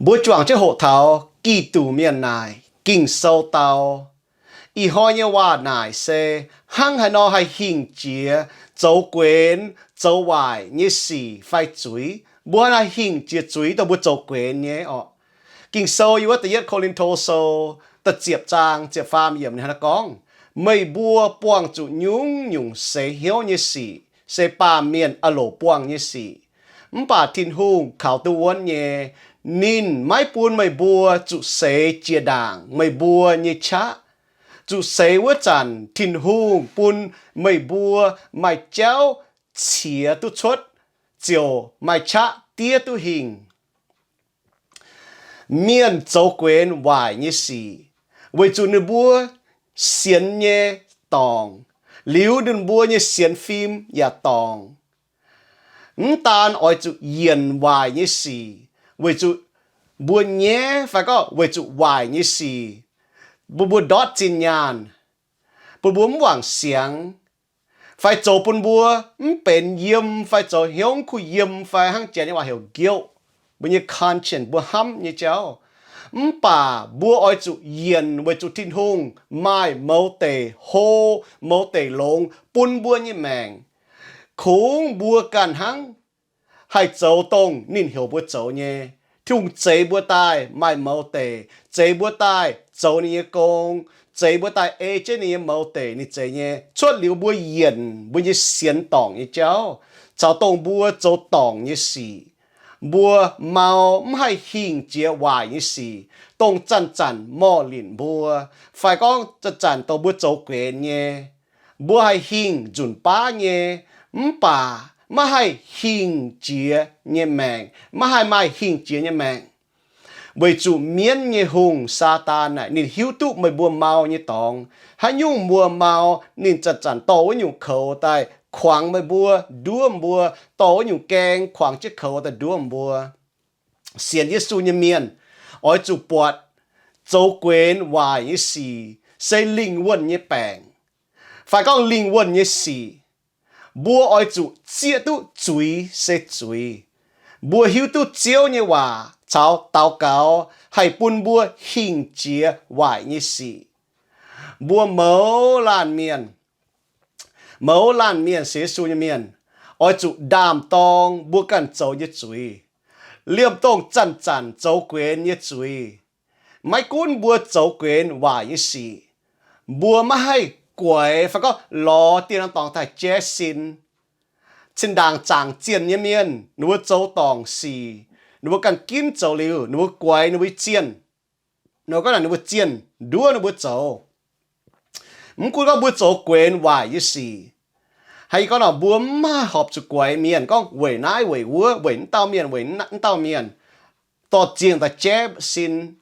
Mbuo juangc jienv hoqc taux Giduc mienh naaic, Ging-Sou dau, ih hnoi nyei waac naaic se hnangv haaix nor haih hingh jiex zoux guenx zoux waaic nyei sic fai zuiz. Mbuo hnangv haaix hingh jiex zuiz dongh mbuo zoux guenx nyei orqc. Ging-Sou yiem wuov Da'yietv Ko^lin^to Sou da'ziepc zaang ziepc faam yiemc ninh hnangv naaiv gorngv, Meih mbuo buangh zuqc nyungc-nyungc seix hnyouv nyei sic se baamh mienh aah loc buangh nyei sic. Mv baac Tin-Hungh kaux duqv wuonv nyei. Ninh maiv bun meih mbuo zuqc seix jiex ndaangc meih mbuo nyei qaqv. Zuqc seix wuov zanc Tin-Hungh bun meih mbuo maaih jauv ciex duqv cuotv, ziouc maaih qaqv diev duqv hingh. Mienh zoux guenx waaic nyei sic weic zuqc ninh mbuo sienx nyei dorngc, liuz ninh mbuo nyei sienx fim yaac dorngc. Mv daan oix zuqc yienc waaic nyei sic weic zuqc mbuo nyaiv fai gorngv weic zuqc waaic nyei sic bun mbuo ndortv zinh nyaanh, bun mbuo mv wangc siangx, fai zoux bun mbuo mv benx yiem fai zoux hnyouv kuh yiem fai hnangv janx nyei waac heuc guilt, mbuo nyei conscience, mbuo hnamv nyei jauv. Mv baac mbuo oix zuqc yienc weic zuqc Tin-Hungh maaih mouz deic hlo, mouz deic longx bun mbuo nyei maengc. Kungx mbuo ganh hnangv haih zoux dongh ninh heuc mbuo zoux nyei. Tin-Hungh zeix mbuo daaih maaih mouz deic, zeix mbuo daaih zoux ninh nyei gong, zeix mbuo daaih ei jienv ninh nyei mouz deic ninh zeix nyei. Cuotv liuz mbuo yienc mbuo nyei sienx dorngc nyei jauv caux dongh mbuo zoux dorngc nyei sic, mbuo mau mv haih hingh jiex waaic nyei sic, dongh zanc-zanc morh linc mbuo, fai gorngv zanc-zanc dongh mbuo zoux guenx nyei. Mbuo haih hingh nzunc baav nyei, mv baac maiv haih hingh jiex nyei maengc, maiv haih maaih hingh jiex nyei maengc. Weic zuqc mienv nyei hungh, Saadaan, naaic ninh hiuv duqv meih mbuo mau nyei dorngx. Haaix nyungc mbuo mau, ninh zanc-zanc dorh wuov nyungc koux daaih kuangx meih mbuo, nduov mbuo, dorh wuov nyungc gaeng kuangx jienv koux daaih nduov mbuo. Sienx Yesu nyei mienh oix zuqc buatc zoux guenx waaic nyei sic se lingh wuonh nyei baengc, fai gorngv lingh wuonh nyei sic. Mbuo oix zuqc zieqv duqv zuiz se zuiz. Mbuo hiuv duqv Ziouv nyei waac caux daux gaux haih bun mbuo hingh jiex waaic nyei sic. Mbuo mouz laanh mienh, mouz laanh mienh sienx Yesu nyei mienh, oix zuqc ndaam-dorng mbuo ganh zoux nyei zuiz, liemh dongh zanc-zanc zoux guenx nyei zuiz. Maiv gunv mbuo zoux guenx waaic nyei sic, mbuo maiv haih guaix fai gorngv lorz dieh norm dorngx daaih jaiv sin. Zinh ndaangc zaangc zienh nyei mienh, ninh mbuo zoux dorngc sic, ninh mbuo ganh ginv zoux liuz, ninh mbuo guaix ninh mbuo zienh, ninh mbuo gorngv naaic ninh mbuo zienh nduov ninh mbuo zoux. Mv gunv gorngv mbuo zoux guenx waaic nyei sic, haaix gorngv nor mbuo mv haih horpc zuqc guaix mienh gorngv weic naaiv weic wuov, weic mv dauh mienh, weic mv dauh mienh, dorh zienh daaih jaiv sin.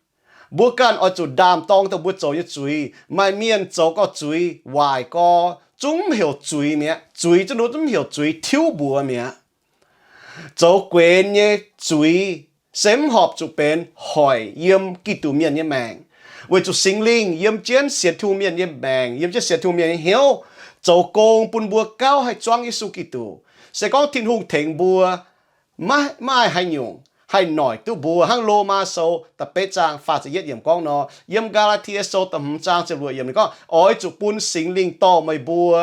Mbuo ganh oix zuqc ndaam-dorng dongh mbuo zoux nyei zuiz. Maaih mienh zoux gorx zuiz waaic gorx zungv mv heuc zuiz mi'aqv. Zuiz zungv nduov zungv mv heuc zuiz, tiuv mbuox mi'aqv. Zoux guenx nyei zuiz se mv horpc zuqc benx hoic yiem Giduc mienh nyei maengc, weic zuqc Singx Lingh yiem jienv sienx Tin-Hungh mienh nyei maengc, yiem jienv sienx Tin-Hungh mienh nyei hnyouv, zoux gong bun mbuo gauh haih zuangv Yesu Giduc. Se gorngv Tin-Hungh tengx mbuo, maiv maaih haaix nyungc haih noic duqv mbuo, hnangv Lomaa Sou da'betv zaang faah ziepc yietv yiemc gorngv nor. Yiem Gaa^laa^tie Sou da'hmz zaang ziepc luoqc yiemc ninh gorngv, oix zuqc bun Singx Lingh dorh meih mbuo,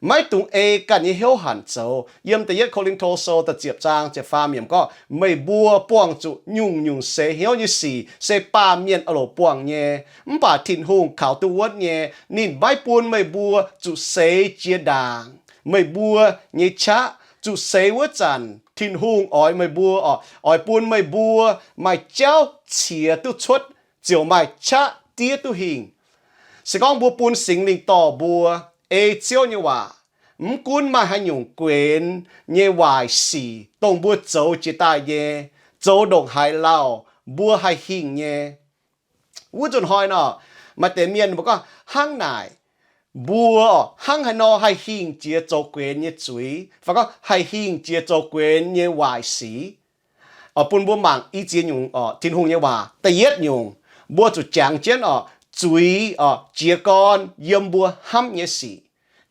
maiv dungx ei ganh nyei hnyouv hanc zoux. Yiem da'yietv Ko^lin^to Sou da'ziepc zaang ziepc faam yiemc gorngv, meih mbuo buangh zuqc nyungc-nyungc seix hnyouv nyei sic se baamh mienh aah loc buangh nyei. Mv baac Tin-Hungh kaux duqv wuonv nyei. Ninh maiv bun meih mbuo zuqc seix jiex ndaangc meih mbuo nyei qaqv. Zuqc seix wuov zanc Tin-Hungh oix meih mbuo, oix bun meih mbuo maaih jauv ciex duqv cuotv, ziouc maaih qaqv diev duqv hingh. Se gorngv mbuo bun Singx Lingh dorh mbuo ei Ziouv nyei waac, mv gunv maaih haaix nyungc guenx nyei waaic sic dongh mbuo zoux jiex daaih nyei, zoux ndongc haaix lauh mbuo haih hingh nyei. Wuov nzunc hnoi nor, maaih deix mienh mbuo gorngv hnangv naaic, mbuo hnangv haaix nor haih hingh jiex zoux guenx nyei zuiz, fai gorngv haih hingh jiex zoux guenx nyei waaic sic. Bun mbuo mangc i ziex nyungc oc, Tin-Hungh nyei waac. Da'yietv nyungc, mbuo zuqc jangx jienv oc, zuiz oc, jiez gorn yiem mbuo hnamv nyei sic.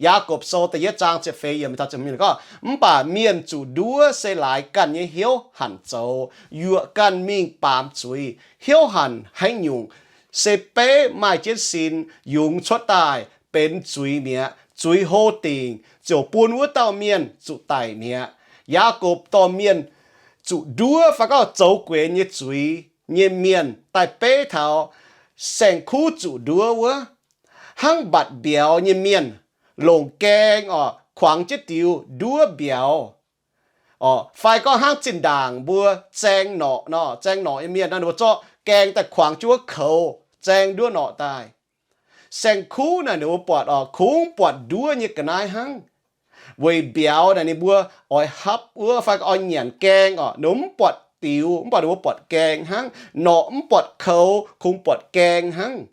Yaagorpc Sou da'yietv zaang ziepc feix yiemc taux ziepc hmz gorngv, mv baac mienh zuqc nduov se laaix ganh nyei hnyouv hanc zoux, yuoqc ganh mingh baamz zuiz. Hnyouv hanc haaix nyungc? Se beiv maaih jienv sin yungz cuotv daaih benx zuiz mi'aqv. Zuiz hlo dingc ziouc bun wuov dauh mienh zuqc daic mi'aqv. Yaagorpc dorh mienh zuqc nduov fai gorngv zoux guenx nyei zuiz nyei mienh daaih beiv taux saeng-kuv zuqc nduov wuov, hnangv mbatc mbiauz nyei mienh longc gaeng orqc, kuangx jienv diux nduov mbiauz. Orqc, fai gorngv hnangv zinh ndaangc mbuo zaeng norqc nor, zaeng norqc nyei mienh nor, ninh mbuo zorqv gaeng daaih kuangx jienv wuov koux, zaeng nduov norqc daaih. Saeng-kuv naaic ninh mbuo buatc orqc, kungx buatc nduov nyei ga'naaiv hnangv. Weic mbiauz naaic ninh mbuo oix hapv wuov fai oix nyanc gaeng orqc, ninh mbuo mv buatc diux, mv baac ninh mbuo buatc gaeng hnangv. Norqc mv buatc koux, kungx buatc gaeng hnangv.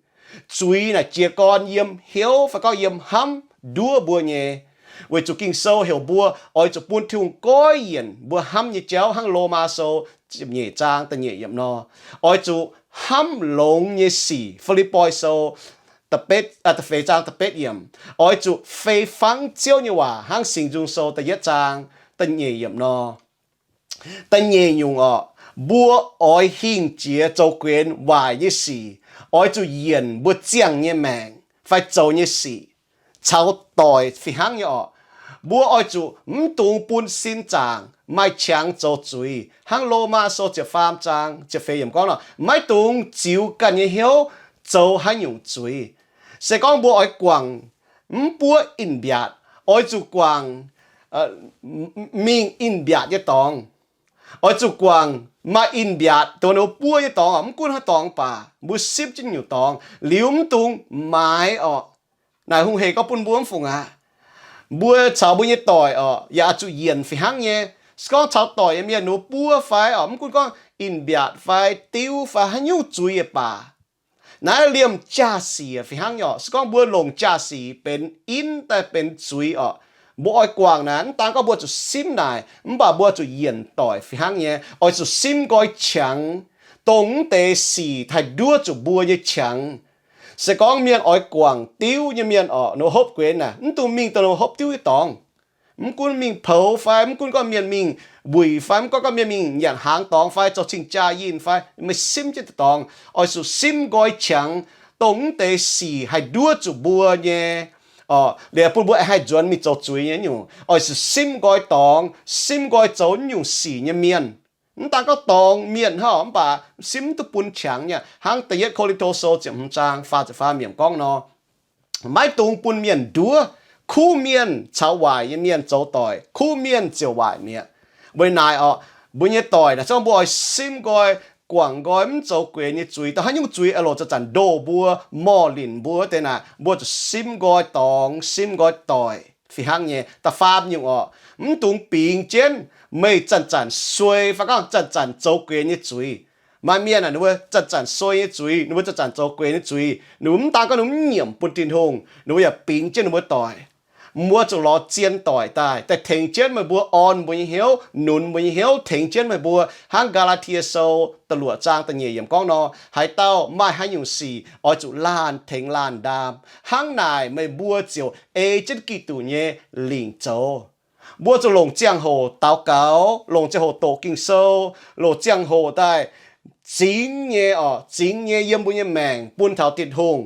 Zuiz naaic jiez gorn yiem hnyouv fai gorngv yiem hnamv nduov mbuo nyei. Weic zuqc Ging-Sou heuc mbuo oix zuqc bun Tin-Hungh goiv yienc mbuo hnamv nyei jauv hnangv Lomaa Sou ziepc nyeic zaang da'nyeic yiemc nor, oix zuqc hnamv longx nyei sic. Fi^lipv^poi Sou da'betv, da'feix zaang da'betv yiemc, oix zuqc fei fangv Ziouv nyei waac hnangv Singx Nzung Sou da'yietv zaang da'nyeic yiemc nor. Da'nyeic nyungc orqc, mbuo oix hingh jiex zoux guenx waaic nyei sic, oix zuqc yienc mbuo ziangh nyei maengc fai zoux nyei sic caux doic fih hnangv nyei orqc. Mbuo oix zuqc mv dungx bun sin zaangc maaih qangx zoux zuiz, hnangv Lomaa Sou ziepc faam zaang ziepc feix yiemc gorngv nor, maiv dungx ziux ganh nyei hnyouv zoux haaix nyungc zuiz. Se gorngv mbuo oix guangc mv buov in-mbiatc, oix zuqc guangc mingh in-mbiatc nyei dorngx. Oix zuqc guangc maaih in-mbiatc dongh ninh mbuo buov nyei dorngx, mv gunv haaix dorngx baac mbuo simv jienv nyungc dorngx liuz mv dungx maaiz orqc. Naaic hungh hec gorngv bun mbuo mv fungc aqv. Mbuo caux mbuo nyei doic orqc yaac zuqc yienc fih hnangv nyei. Se gorngv caux doic nyei mienh ninh mbuo buov fai orqc, mv gunv gorngv in-mbiatc fai diuv fai haaix nyungc zuiz yaac baac, naaiv liemh jaa-sic fih hnangv nyei orqc. Se gorngv mbuo longc jaa-sic benx in daaih benx zuiz orqc, mbuo oix guangc naaic, mv daan gorngv mbuo zuqc simv naaic, mv baac mbuo zuqc yienc doic fih hnangv nyei. Oix zuqc simv nqoi qangx, dongh mv deix sic haih nduov zuqc mbuo nyei qangx. Se gorngv mienh oix guangc diuv nyei mienh orqc, ninh hopv guenx naaic, mv dungx mingh dongh ninh hopv diuv nyei dorngx. Mv gunv mingh poux fai, mv gunv gorngv mienh mingh wuic fai, mv gunv gorngv mienh mingh nyanc hnaangx dorngx fai zoux cing-jaa yinh fai, meih simv jienv deix dorngx, oix zuqc simv nqoi qangx, dongh mv deix sic haih nduov zuqc mbuo nyei, orqc, liuz bun mbuo haih nzuonx mingh zoux zuiz nyei nyungc. Oix zuqc simv nqoi dorngx, simv nqoi zoux nyungc sic nyei mienh. Mv daan gorngv dorngx mienh hnangv, mv baac simv duqv bun qangx nyei. Hnangv da'yietv Ko^lin^to Sou ziepc hmz zaang faah ziepc faam yiemc gorngv nor, maiv dungx bun mienh nduov. Kuv mienh caux waaic nyei mienh zoux doic, kuv mienh ziouc waaic mi'aqv. Weic naaic orqc, mbuo nyei doic naaic, se gorngv mbuo oix simv nqoi, guangc nqoi, mv zoux gueix nyei zuiz, dongh haaix nyungc zuiz aah loc zanc-zanc ndoh mbuo, morh linc mbuo wuov deix naaic, mbuo zuqc simv nqoi dorngx, simv nqoi doic fih hnangv nyei. Da'faam nyungc orqc, mv dungx bingx jienv meih zanc-zanc suei fai gorngv zanc-zanc zoux gueix nyei zuiz. Maaih mienh aah, ninh mbuo zanc-zanc suei nyei zuiz, ninh mbuo zanc-zanc zoux gueix nyei zuiz, ninh mbuo mv daan gorngv ninh mbuo mv nyiemc bun Tin-Hungh, ninh mbuo yaac bingx jienv ninh mbuo doic. Mbuo zuqc lorz zien doic daaih, daaih tengx jienv meih mbuo, orn mbuo nyei hnyouv, nunz mbuo nyei hnyouv, tengx jienv meih mbuo. Hnangv Gaa^laa^tie Sou da'luoqc zaang da'nyeic yiemc gorngv nor, haaix dauh maaih haaix nyungc sic, oix zuqc laanh tengx laanh ndaam. Hnangv naaic meih mbuo ziouc ei jienv Giduc nyei lingc zoux. Mbuo zuqc longc ziangh hoc daux gaux, longc ziangh hoc doqc Ging-Sou, longc ziangh hoc daaih zingx nyei orqc, zingx nyei yiem mbuo nyei maengc bun taux Tin-Hungh.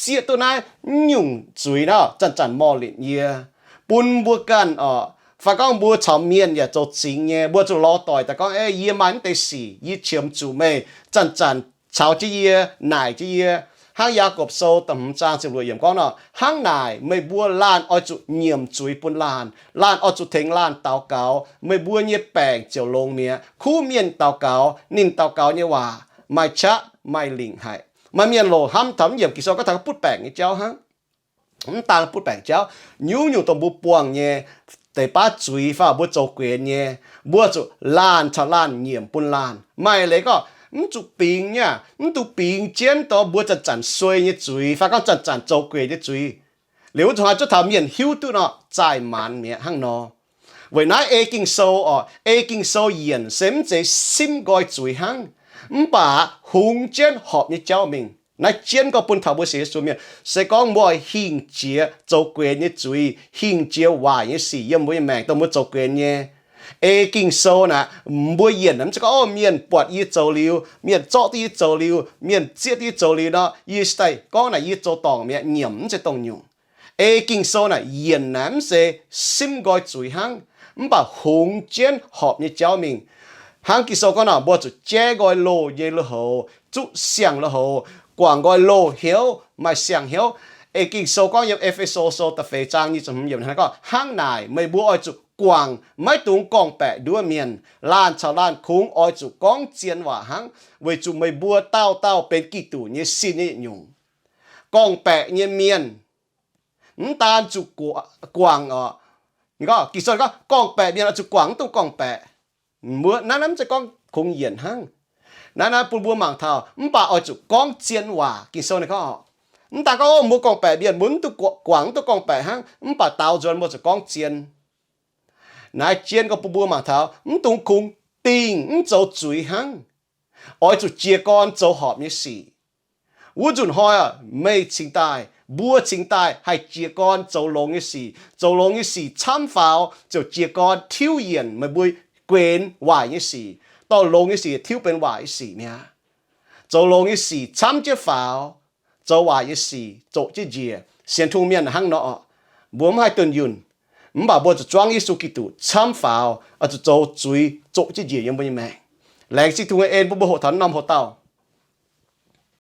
Zieqv duqv naaiv nyungc zuiz naaiv zanc-zanc morh linc yie, bun mbuo ganh orqc, fai gorngv mbuo caux mienh yaac zoux zingx nyei. Mbuo zuqc lorz doic daaih gorngv, Ei, yie maaih mv deix sic yie qiemx zuqc meih zanc-zanc caux jienv yie, naaic jienv yie. Hnangv Yaagorpc Sou da'hmz zaang ziepc luoqc yiemc gorngv nor, hnangv naaic meih mbuo laanh oix zuqc nyiemc zuiz bun laanh. Laanh oix zuqc tengx laanh daux gaux, meih mbuo nyei baengc ziouc longx mi'aqv. Kuv mienh daux gaux, ninh daux gaux nyei waac maaih qaqv maaih lingc haic. Maaih mienh loc hnamv taux mv yiemc Ging-Sou gorngv taux butv baengc nyei jauv hnangv. Mv daan butv baengc jauv, nyungc-nyungc dongh mbuo buangh nyei, deix baav zuiz fai mbuo zoux guenx nyei, mbuo zuqc laanh caux laanh nyiemc bun laanh. Maaih leiz gorngv mv zuqc bingx nyei, mv dungx bingx jienv dongh mbuo zanc-zanc suei nyei zuiz fai gorngv zanc-zanc zoux guenx nyei zuiz. Liuz wuov zuqc haaix zuqc taux mienh hiuv duqv nor, zaih maanz mi'aqv hnangv nor. Weic naaiv ei Ging-Sou orqc, ei Ging-Sou yienc se mv zeiz simv nqoi zuiz hnangv, mv baac hungx jienv horpc nyei jauv mingh. Naaiv jienv gorngv bun taux mbuo sienx Yesu mienh, se gorngv mbuo oix hingh jiex zoux guenx nyei zuiz, hingh jiex waaic nyei sic yiem mbuo nyei maengc dongh mbuo zoux guenx nyei. Ei Ging-Sou naaic, mbuo yienc mv zeiz gorngv, o, mienh buatc yie zoux liuz, mienh zorqv duqv yie zoux liuz, mienh zieqv duqv yie zoux liuz nor, yie se daaih gorngv naaic yie zoux dorngc mi'aqv, nyiemc, mv zeiz dongh nyungc. Ei Ging-Sou naaic yienc naaic mv zeiz simv nqoi zuiz hnangv, mv baac hungx jienv horpc nyei jauv mingh. Hnangv Ging-Sou gorngv nor, mbuo zuqc jaiv nqoi loh nyei lui-houx, zuqv siang lui-houx, guangc nqoi loh hnyouv, maaih siang hnyouv. Ei Ging-Sou gorngv yiem E^fe^so Sou da'feix zaang nyic ziepc hmz yiemc gorngv, hnangv naaic meih mbuo oix zuqc guangc, maiv dungx gorngv-baeqc nduov mienh. Laanh caux laanh kungx oix zuqc gorngv zien waac hnangv, weic zuqc meih mbuo dauh dauh benx Giduc nyei sin nyei yietc nyungc. Gorngv-baeqc nyei mienh mv daan zuqc guangc oc. Ging-Sou gorngv gorngv-baeqc mienh oix zuqc guangc, mv dungx gorngv-baeqc. Mbuo naaiv, naaiv mv zeiz gorngv kungx yienc hnangv. Naaiv, naaiv bun mbuo mangc taux, mv baac oix zuqc gorngv zien waac. Ging-Sou naaiv gorngv, mv daan gorngv, o, mbuo gorngv-baeqc mienh, mbuo mv dungx guangc, mv dungx gorngv-baeqc hnangv, mv baac daaux nzuonx mbuo zuqc gorngv zien. Naaiv jienv gorngv bun mbuo mangc taux, mv dungx kungx dingh mv zoux zuiz hnangv. Oix zuqc jiez gorn zoux horpc nyei sic. Wuov nzunc hnoi aac, meih cingx daaih, mbuo cingx daaih haih jiez gorn zoux longx nyei sic. Zoux longx nyei sic camv faaux, ziouc jiez gorn tiuv yienc meih mbuo guenx waaic nyei sic. Dorh longx nyei sic tiuv benx waaic nyei sic mi'aqv. Zoux longx nyei sic camv jienv faaux, zoux waaic nyei sic zoqc jienv njiec. Sienx Tin-Hungh mienh hnangv nor, mbuo mv haih dunh yunh, mv baac mbuo zuqc zuangv Yesu Giduc camv faaux, oix zuqc zoux zuiz zoqc jienv njiec yiem mbuo nyei maengc. Laengz zingh Tin-Hungh nyei en bun mbuo hoqc taux naaiv norm hoc-dauh.